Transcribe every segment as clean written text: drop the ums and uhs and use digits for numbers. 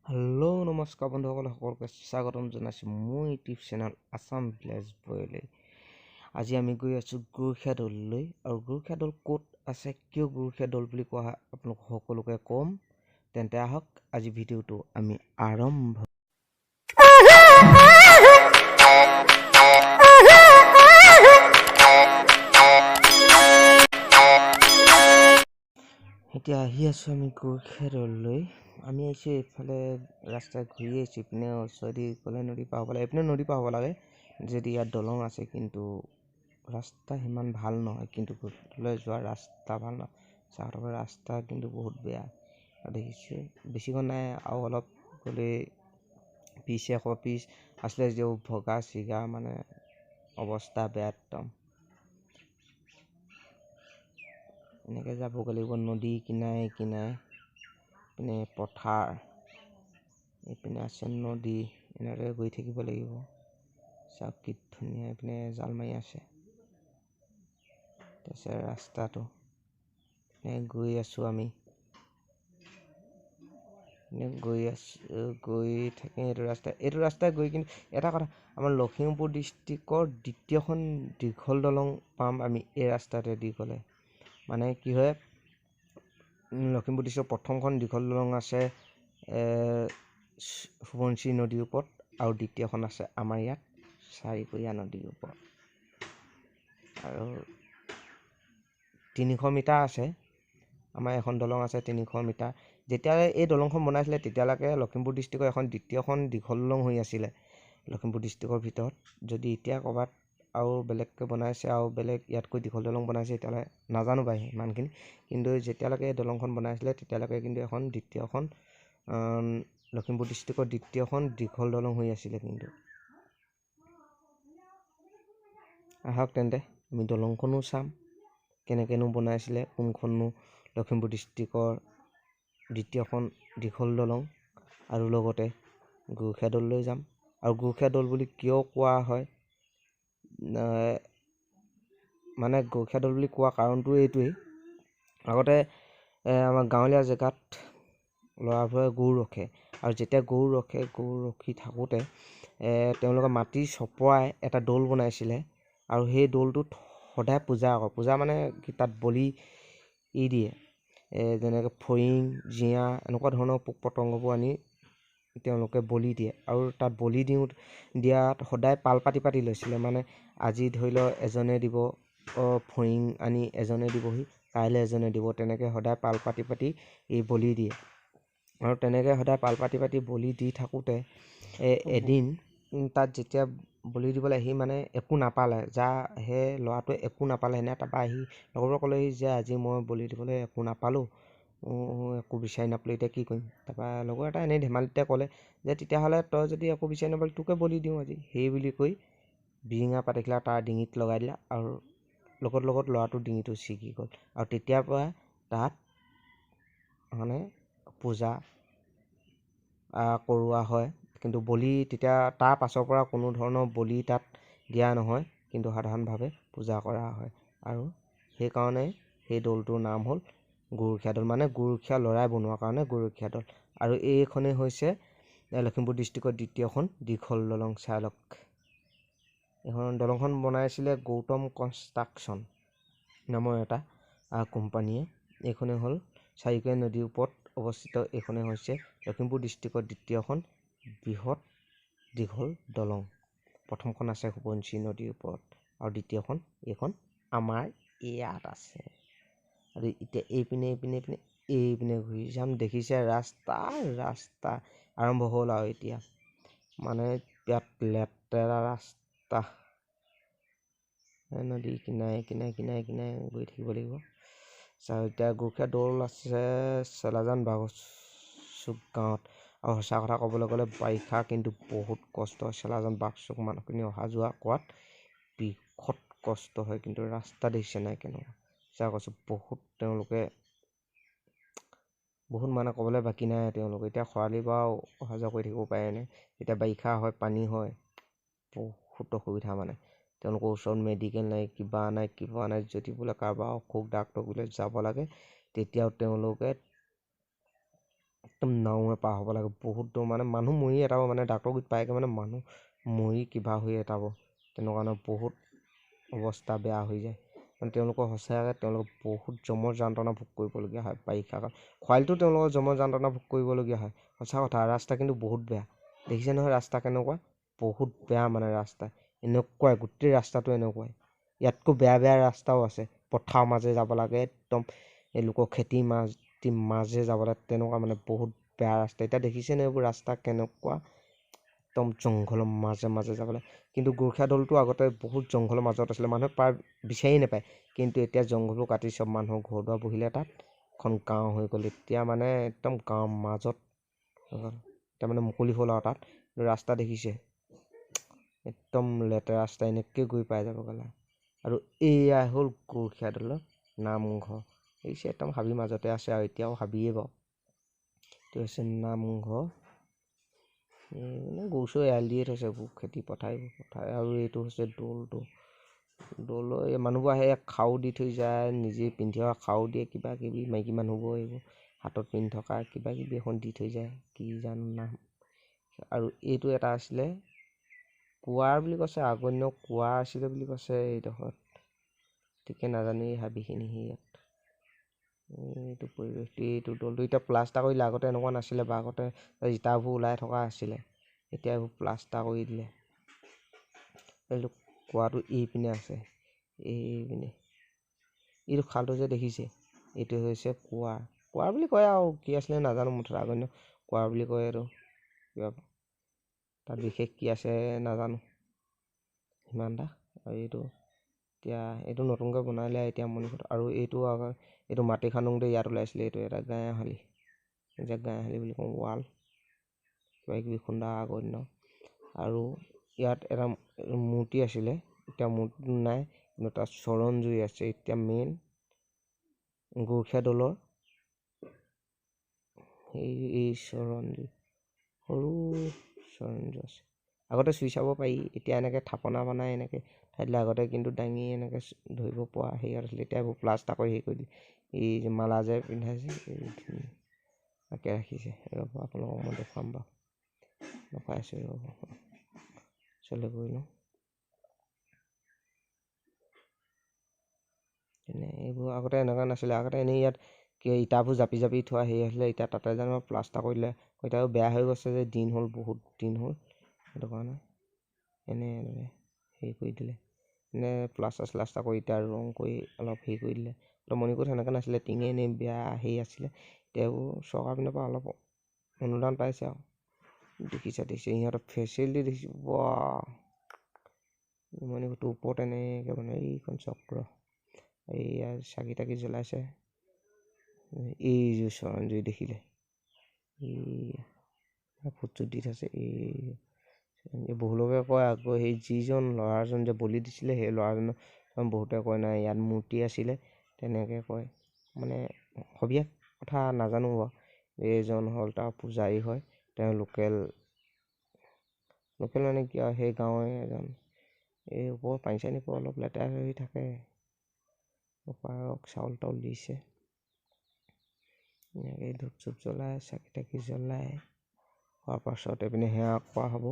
Hello' নমস্কাৰ বন্ধুসকল, সকলোকে স্বাগতম জনাইছোঁ মোৰ ইউটিউব চেনেল আছাম ভিলেজ বয়লৈ। আজি আমি গৈ আছোঁ গৰখীয়া দৌললৈ। আৰু গৰখীয়া দৌল ক'ত আছে, কিয় গৰখীয়া দৌল বুলি কোৱা হয়, আপোনালোক সকলোকে ক'ম। তেন্তে আহক আজি ভিডিঅ'টো আমি আৰম্ভ। এতিয়া আহি আছোঁ আমি গৰখীয়া দৌললৈ। আমি আহিছোঁ এইফালে ৰাস্তাই ঘূৰি আহিছোঁ। ইপিনে ওচৰেদি গ'লে নদী পাৰ হ'ব লাগে, এইপিনে নদী পাৰ হ'ব লাগে যদি ইয়াত দলং আছে, কিন্তু ৰাস্তা সিমান ভাল নহয়। কিন্তু গৰখীয়া যোৱা ৰাস্তা ভাল নহয়, চাহতৰ ৰাস্তা কিন্তু বহুত বেয়া দেখিছে। বেছিকৈ নাই আৰু অলপ গ'লেই পিচ 100 পিচ আছিলে যদিও ভগা চিগা মানে অৱস্থা বেয়া একদম। এনেকৈ যাবগৈ লাগিব নদী কিনাৰে কিনাৰে, এইপিনে পথাৰ, এইপিনে আছে নদী, এনেদৰে গৈ থাকিব লাগিব। চাওক কি ধুনীয়া, এইপিনে জাল মাৰি আছে। তাৰপিছত ৰাস্তাটো গৈ আছোঁ আমি, গৈ আছোঁ, গৈ থাকিম এইটো ৰাস্তা, এইটো ৰাস্তাই গৈ। কিন্তু এটা কথা, আমাৰ লখিমপুৰ ডিষ্ট্ৰিক্টৰ দ্বিতীয়খন দীঘল দলং পাম আমি এই ৰাস্তাটোৱেদি গ'লে। মানে কি হয়, লখিমপুৰ ডিষ্ট্ৰিক্টৰ প্ৰথমখন দীঘল দলং আছে সোৱণশিৰি নদীৰ ওপৰত, আৰু দ্বিতীয়খন আছে আমাৰ ইয়াত চাৰিকড়ীয়া নদীৰ ওপৰত। আৰু 300 মিটাৰ আছে আমাৰ এখন দলং আছে 300 মিটাৰ। যেতিয়া এই দলংখন বনাইছিলে তেতিয়ালৈকে লখিমপুৰ ডিষ্ট্ৰিক্টৰ এখন দ্বিতীয়খন দীঘল দলং হৈ আছিলে লখিমপুৰ ডিষ্ট্ৰিক্টৰ ভিতৰত। যদি এতিয়া ক'ৰবাত আৰু বেলেগকৈ বনাইছে আৰু বেলেগ ইয়াতকৈ দীঘল দলং বনাইছে তেতিয়াহ'লে নাজানো বাৰু সিমানখিনি, কিন্তু যেতিয়ালৈকে এই দলংখন বনাইছিলে তেতিয়ালৈকে কিন্তু এখন দ্বিতীয়খন লখিমপুৰ ডিষ্ট্ৰিক্টৰ দ্বিতীয়খন দীঘল দলং হৈ আছিলে। কিন্তু আহক তেন্তে আমি দলংখনো চাম, কেনেকৈনো বনাইছিলে, কোনখননো লখিমপুৰ ডিষ্ট্ৰিক্টৰ দ্বিতীয়খন দীঘল দলং, আৰু লগতে গৰখীয়া দৌললৈ যাম। আৰু গৰখীয়া দৌল বুলি কিয় কোৱা হয়, মানে গৰখীয়া দৌল বুলি কোৱা কাৰণটো এইটোৱেই, আগতে আমাৰ গাঁৱলীয়া জেগাত ল'ৰাবোৰে গৰু ৰখে, আৰু যেতিয়া গৰু ৰখে, গৰু ৰখি থাকোঁতে তেওঁলোকে মাটি চপৰাই এটা দৌল বনাইছিলে, আৰু সেই দৌলটোত সদায় পূজা কৰে। পূজা মানে কি, তাত বলি দিয়ে, যেনেকৈ ফৰিং, জিঞা এনেকুৱা ধৰণৰ পোক পতংগবোৰ আনি তেওঁলোকে বলি দিয়ে। আৰু তাত বলি দিয়াত সদায় পাল পাতি পাতি লৈছিলে, মানে আজি ধৰি লওক এজনে দিব ফৰিং আনি এজনে দিবহি, কাইলৈ এজনে দিব, তেনেকৈ সদায় পাল পাতি পাতি এই বলি দিয়ে। আৰু তেনেকৈ সদায় পাল পাতি পাতি বলি দি থাকোঁতে এদিন তাত যেতিয়া বলি দিবলৈ আহি মানে একো নাপালে, যা সেই ল'ৰাটোৱে একো নাপালে সেনে। তাৰপৰা আহি লগৰবোৰে ক'লেহি যে আজি মই বলি দিবলৈ একো নাপালোঁ, একো বিচাৰি নাপালোঁ, এতিয়া কি কৰিম। তাৰপৰা লগৰ এটা এনেই ধেমালিতে ক'লে যে তেতিয়াহ'লে তই যদি একো বিচাৰি নাপালি তোকে বলি দিওঁ আজি, সেই বুলি কৈ বিৰিঙা পাতিখিলা তাৰ ডিঙিত লগাই দিলে, আৰু লগত লগত ল'ৰাটোৰ ডিঙিটো ছিগি গ'ল। আৰু তেতিয়াৰ পৰা তাত মানে পূজা কৰোৱা হয়, কিন্তু বলি তেতিয়া তাৰ পাছৰ পৰা কোনো ধৰণৰ বলি তাত দিয়া নহয়, কিন্তু সাধাৰণভাৱে পূজা কৰা হয়। আৰু সেইকাৰণে সেই দৌলটোৰ নাম হ'ল গৰখীয়া দৌল, মানে গৰখীয়া ল'ৰাই বনোৱাৰ কাৰণে গৰখীয়া দৌল। আৰু এইখনেই হৈছে লখিমপুৰ ডিষ্ট্ৰিক্টৰ দ্বিতীয়খন দীঘল দলং। চাই লওক, এইখন দলংখন বনাইছিলে গৌতম কনষ্ট্ৰাকশ্যন নামৰ এটা কোম্পানীয়ে। এইখনেই হ'ল চাৰিকড়ীয়া নদীৰ ওপৰত অৱস্থিত, এইখনেই হৈছে লখিমপুৰ ডিষ্ট্ৰিক্টৰ দ্বিতীয়খন বৃহৎ দীঘল দলং। প্ৰথমখন আছে সোৱণশিৰি নদীৰ ওপৰত, আৰু দ্বিতীয়খন এইখন আমাৰ ইয়াত আছে। আৰু এতিয়া এইপিনে এইপিনে এইপিনে এইপিনে ঘূৰি যাম। দেখিছে ৰাস্তা, ৰাস্তা আৰম্ভ হ'ল আৰু এতিয়া মানে ইয়াত লেতেৰা ৰাস্তা, নদী কিনাৰে কিনাৰে কিনাৰে কিনাৰে গৈ থাকিব লাগিব। এতিয়া গৰখীয়া দৌল আছে চেলাজান বাগচুক গাঁৱত। আৰু সঁচা কথা ক'বলৈ গ'লে বাৰিষা কিন্তু বহুত কষ্ট হয়, চেলাজান বাগচুক মানুহখিনি অহা যোৱা কৰাত বিকট কষ্ট হয়। কিন্তু ৰাস্তা দেখিছে নাই কেনেকুৱা, সঁচা কৈছোঁ বহুত তেওঁলোকে বহুত মানে ক'বলৈ বাকী নাই তেওঁলোকে। এতিয়া খৰালি বাৰু অহা যোৱা কৰি থাকিব পাৰেনে, যেতিয়া বাৰিষা হয় পানী হয় বহুত অসুবিধা, মানে তেওঁলোকৰ ওচৰত মেডিকেল নাই, কিবা নাই কিবা নাই। যদি বোলে কাৰোবাৰ অসুখ ডাক্তৰ বোলে যাব লাগে, তেতিয়াও তেওঁলোকে একদম নাৱে পাৰ হ'ব লাগে, বহুত দূৰ মানে মানুহ মৰি এটাব, মানে ডাক্তৰ গুৰিত পায়গৈ মানে মানুহ মৰি কিবা হৈ এটাব, তেনেকুৱা মানে বহুত অৱস্থা বেয়া হৈ যায়। মানে তেওঁলোকৰ সঁচাকৈ তেওঁলোক বহুত যমৰ যন্ত্ৰণা ভোগ কৰিবলগীয়া হয় বাৰিষা কাল। খৰালিতো তেওঁলোকৰ যমৰ যন্ত্ৰণা ভোগ কৰিবলগীয়া হয়, সঁচা কথা। ৰাস্তা কিন্তু বহুত বেয়া, দেখিছে নহয় ৰাস্তা কেনেকুৱা, বহুত বেয়া মানে ৰাস্তা এনেকুৱাই, গোটেই ৰাস্তাটো এনেকুৱাই। ইয়াতকৈ বেয়া বেয়া ৰাস্তাও আছে, পথাৰৰ মাজে যাব লাগে, একদম এই লোকৰ খেতিৰ মাজে যাব লাগে, তেনেকুৱা মানে বহুত বেয়া ৰাস্তা। এতিয়া দেখিছেনে এইবোৰ ৰাস্তা কেনেকুৱা, একদম জংঘলৰ মাজে মাজে যাব লাগে। কিন্তু গৰখীয়া দলটো আগতে বহুত জংঘলৰ মাজত আছিলে, মানুহে পাৰ বিচাৰিয়ে নাপায়। কিন্তু এতিয়া জংঘলবোৰ কাটি চব মানুহৰ ঘৰ দুৱাৰ বহিলে, তাত এখন গাঁও হৈ গ'ল। এতিয়া মানে একদম গাঁৱৰ মাজত হৈ গ'ল, এতিয়া মানে মুকলি হ'ল আৰু তাত। ৰাস্তা দেখিছে একদম লেতেৰা ৰাস্তা, এনেকৈ গৈ পাই যাব গ'লে। আৰু এয়াই হ'ল গৰখীয়া দলৰ নামঘৰ, দেখিছে একদম হাবিৰ মাজতে আছে আৰু এতিয়াও হাবিয়ে বাৰু। এইটো হৈছে নামঘৰ। এই গৰু চৰু এৰাল দিয়ে থৈছে, এইবোৰ খেতি পথাৰ এইবোৰ পথাৰ। আৰু এইটো হৈছে দৌলটো, দৌলৰ এই মানুহবোৰ আহে, ইয়াত খাৰু দি থৈ যায়, নিজে পিন্ধি অহা খাৰু দিয়ে, কিবা কিবি মাইকী মানুহবোৰ এইবোৰ হাতত পিন্ধি থকা কিবা কিবি এখন দি থৈ যায়, কি জানো নাম। আৰু এইটো এটা আছিলে কুঁৱাৰ বুলি কৈছে, আগৰ দিনৰ কুঁৱা আছিলে বুলি কৈছে এইডোখৰত, ঠিকে নাজানো এই হাবিখিনি ইয়াত। এইটো পৰিৱেশটো, এইটো দৌলটো এতিয়া প্লাষ্টাৰ কৰিলে, আগতে এনেকুৱা নাছিলে বা আগতে ইটাবোৰ ওলাই থকা আছিলে, এতিয়া এইবোৰ প্লাষ্টাৰ কৰি দিলে। এইটো কুঁৱাটো এইপিনে আছে, এইপিনে এইটো খালটো যে দেখিছে, এইটো হৈছে কুঁৱা, কুঁৱা বুলি কয় আৰু কি আছিলে নাজানো, মুঠতে আগৰ দিনৰ কুঁৱা বুলি কয় এইটো। কিবা তাত বিশেষ কি আছে নাজানো সিমান এটা। আৰু এইটো এতিয়া এইটো নতুনকৈ বনালে এতিয়া মণিকূট। আৰু এইটো আগৰ এইটো মাটি খান্দোতে ইয়াত ওলাইছিলে, এইটো এটা গাঁয়াশালী, যে গাঁয়াশালী বুলি কওঁ, ৱাল কিবা কিবি খুন্দা আগৰ দিনৰ। আৰু ইয়াত এটা মূৰ্তি আছিলে, এতিয়া মূৰ্তিটো নাই, কিন্তু তাত চৰণ জুই আছে। এতিয়া মেইন গৰখীয়া দলৰ এই চৰণ জুই, সৰু চৰণ জুই আছে। আগতে চুই চাব পাৰি, এতিয়া এনেকৈ থাপনা বনাই এনেকৈ ঠাই দিলে, আগতে কিন্তু দাঙি এনেকৈ ধৰিব পৰা হেৰি আছিলে, এতিয়া এইবোৰ প্লাষ্টাৰ কৰি হেৰি কৰি দিলে। এই যে মালা যে পিন্ধাইছে, এই ধুনীয়াকৈ ৰাখিছে। ৰ'ব আপোনালোকক মই দেখুৱাম বাৰু, দেখুৱাই আছোঁ ৰ'ব, ওচৰলৈ গৈ লওঁ। এনে এইবোৰ আগতে এনেকুৱা নাছিলে, আগতে এনেই ইয়াত কি ইটাবোৰ জাপি জাপি থোৱা হেৰি আছিলে, এতিয়া তাতে জানো প্লাষ্টাৰ কৰি দিলে, এতিয়া বেয়া হৈ গৈছে যে, দিন হ'ল বহুত দিন হ'ল, সেইটো কাৰণে এনে হেৰি কৰি দিলে, এনে প্লাষ্টাৰ চালাষ্টাৰ কৰি এতিয়া ৰং কৰি অলপ হেৰি কৰি দিলে। মণিকূট সেনেকৈ নাছিলে, টিঙে এনেই বেয়া হেৰি আছিলে, এতিয়া এইবোৰ চৰকাৰৰ পিনৰ পৰা অলপ অনুদান পাইছে আৰু। দেখিছে দেখিছে সিহঁতৰ ফেচিলিটি দেখিছোঁ, বাহ! মণিকূটটোৰ ওপৰত এনেকৈ মানে এইখন চক্ৰ, এইয়া চাকি তাকি জ্বলাইছে। এই যে চৰণ জুই দেখিলে, এই ফুট চুট দি থৈছে। এই বহুলোকে কয় আকৌ সেই যিজন ল'ৰাজন যে বলি দিছিলে, সেই ল'ৰাজনৰ বহুতে কয় নাই ইয়াত মূৰ্তি আছিলে, তেনেকৈ কয়, মানে সবিশেষ কথা নাজানো বাৰু। এইজন হ'ল তাৰ পূজাৰী হয়, তেওঁ লোকেল, লোকেল মানে কি আৰু সেই গাঁৱৰে এজন। এই ওপৰৰ পানী চানীবোৰ অলপ লেতেৰা হৈ থাকে, পাৰক চাউল তাউল দিছে, এনেকৈ ধূপ চুপ জ্বলাই চাকি তাকি জ্বলাই হোৱাৰ পাছত এইপিনে সেৱা কৰা হ'ব।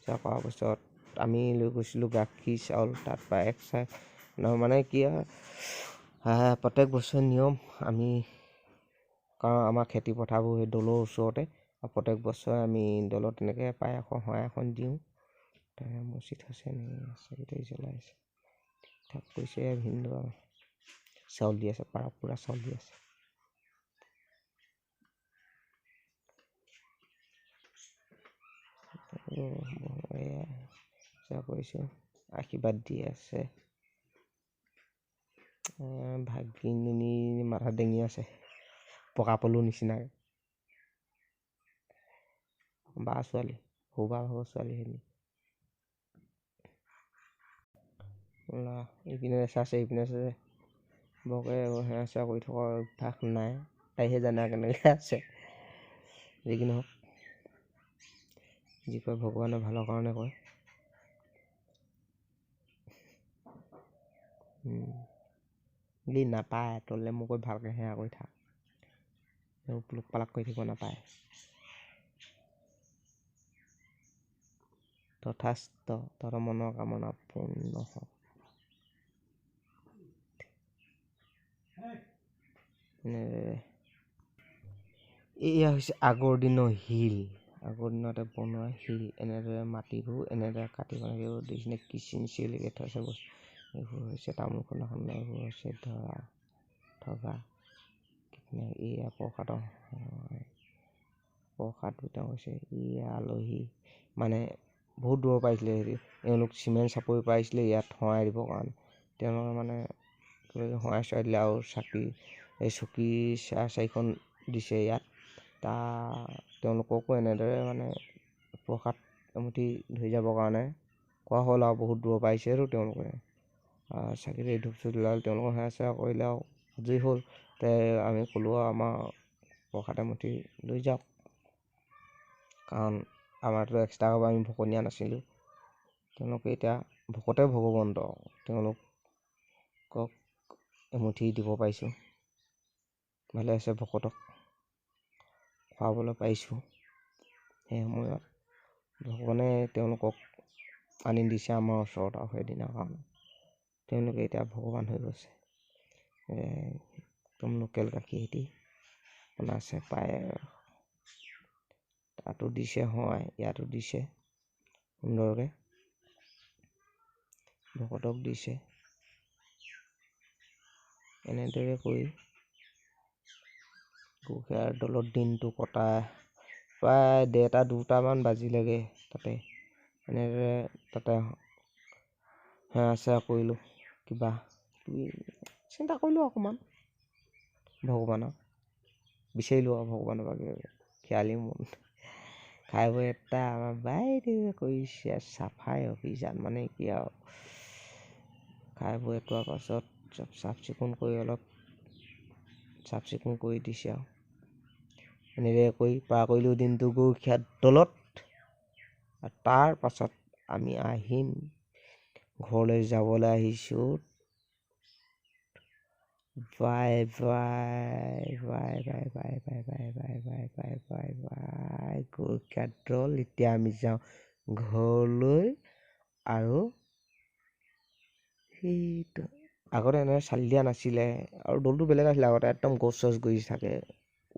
সেৱা কৰাৰ পাছত আমি লৈ গৈছিলোঁ গাখীৰ চাউল, তাত পায়স চায়স নহয় মানে কি হয় প্ৰত্যেক বছৰে নিয়ম আমি, কাৰণ আমাৰ খেতি পথাৰবোৰ সেই দৌলৰ ওচৰতে, প্ৰত্যেক বছৰে আমি দৌলত তেনেকৈ পায়সৰ শৰাই এখন দিওঁ। মচি থৈছে চাকি তাকি জ্বলাই আছে, ঠিক ঠাক কৰিছে। ভিনদেউ চাউল দি আছে, পাৰক পূৰা চাউল দি আছে। সেৱা কৰিছোঁ, আশীৰ্বাদ দি আছে। ভাগিনজনী মাথা দাঙি আছে পকা পলু নিচিনাকৈ, বা ছোৱালী সৰু বা ভাগৰ ছোৱালীজনী। এইপিনে চাইছে এইপিনে চাইছে, বৰকৈ সেৱা চেৱা কৰি থকা অভ্যাস নাই, তাইহে জানে কেনেকৈ আছে। যি কি নহওক, যি কয় ভগৱানে ভালৰ কাৰণে কয়। বুলি নাপায় তলে মোক ভালকৈ সেৱা কৰি থাক, পুলুক পালাক কৰি থাকিব নাপায়। তথাস্ত তহঁতৰ মনৰ কামনা পূৰ্ণ হওক। এয়া হৈছে আগৰ দিনৰ শিল, আগৰ দিনতে বনোৱা শিল। এনেদৰে মাটিবোৰ এনেদৰে কাটিব লাগিব। দেখিছেনে কিচিন চিৰিকে থৈছে বস্তু। এইবোৰ হৈছে তামোল খুন্দাখন, এইবোৰ হৈছে ধৰা থকা। এয়া প্ৰসাদৰ প্ৰসাদ বিতৰণ হৈছে। এয়া আলহী মানে বহুত দূৰৰ পৰা আহিছিলে, এওঁলোক চিমেণ্ট চাপৰিৰ পৰা আহিছিলে ইয়াত শৰাই দিবৰ কাৰণে। তেওঁলোকে মানে শৰাই চৰাই দিলে আৰু চাকি এই চকী চেয়াৰ চাৰিখন দিছে ইয়াত। তেওঁলোককো এনেদৰে মানে প্ৰসাদ এমুঠি ধৰি যাবৰ কাৰণে কোৱা হ'ল আৰু বহুত দূৰৰ পৰা আহিছেতো তেওঁলোকে। চাকি ধূপ চুপ জ্বলালে, তেওঁলোকৰ সেৱা চেৱা কৰিলে আৰু আজৰি হ'ল। তে আমি ক'লোঁ আৰু আমাৰ প্ৰসাদ এমুঠি লৈ যাওক, কাৰণ আমাৰতো এক্সট্ৰা আমি ভকনীয়া নাছিলোঁ। তেওঁলোকে এতিয়া ভকতে ভগৱন্ত, তেওঁলোকক এমুঠি দিব পাৰিছোঁ, ভালে আছে, ভকতক খুৱাবলৈ পাৰিছোঁ। সেই সময়ত ভগৱানে তেওঁলোকক আনি দিছে আমাৰ ওচৰত আৰু সেইদিনা কাৰণে তেওঁলোকে এতিয়া ভগৱান হৈ গৈছে। একদম লোকেল গাখীৰ বনাইছে, পায়স তাতো দিছে শৰাই, ইয়াতো দিছে, সুন্দৰকৈ ভকতক দিছে। এনেদৰে কৰি গৰখীয়াৰ দলত দিনটো কটাই প্ৰায় 1:30 2টামান বাজিলেগৈ তাতে। এনেদৰে তাতে সেৱা চেৱা কৰিলোঁ, কিবা চিন্তা কৰিলোঁ অকণমান, ভগৱানক বিচাৰিলোঁ আৰু ভগৱানৰ পৰা খেয়ালি মন খাই বৈ এটা আমাৰ বাইদেৱে কৰিছে চাফাই অভিযান, মানে কি আৰু খাই বৈ এটোৱাৰ পাছত চব চাফ চিকুণ কৰি অলপ চাফ চিকুণ কৰি দিছে আৰু এনেদৰে কৰি পাৰ কৰিলোঁ দিনটো গৰখীয়া দলত। আৰু তাৰ পাছত আমি আহিম ঘৰলৈ যাবলৈ আহিছোঁ। Bye bye bye bye bye bye bye bye bye bye bye bye গৰখীয়া দল। এতিয়া আমি যাওঁ ঘৰলৈ। আৰু সেইটো আগতে এনেদৰে চালি দিয়া নাছিলে আৰু দলটো বেলেগ আছিলে। আগতে একদম গছ চছ গজি থাকে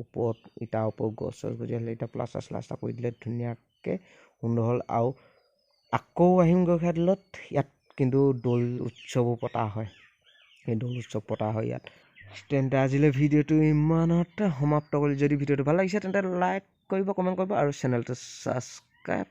ওপৰত, ইটাৰ ওপৰত গছ চছ গজি আছিলে। এতিয়া প্লাষ্টাৰ চালাষ্টাৰ কৰি দিলে, ধুনীয়াকৈ সুন্দৰ হ'ল। আৰু আকৌ আহিম গৰখীয়া দলত। ইয়াত কিন্তু দৌল উৎসৱো পতা হয়, এই দৌল উৎসৱ পতা হয় ইয়াত। তেন্তে আজিলৈ ভিডিঅ'টো ইমানতে সমাপ্ত কৰি, যদি ভিডিঅ'টো ভাল লাগিছে তেন্তে লাইক কৰিব, কমেণ্ট কৰিব আৰু চেনেলটো ছাবস্ক্ৰাইব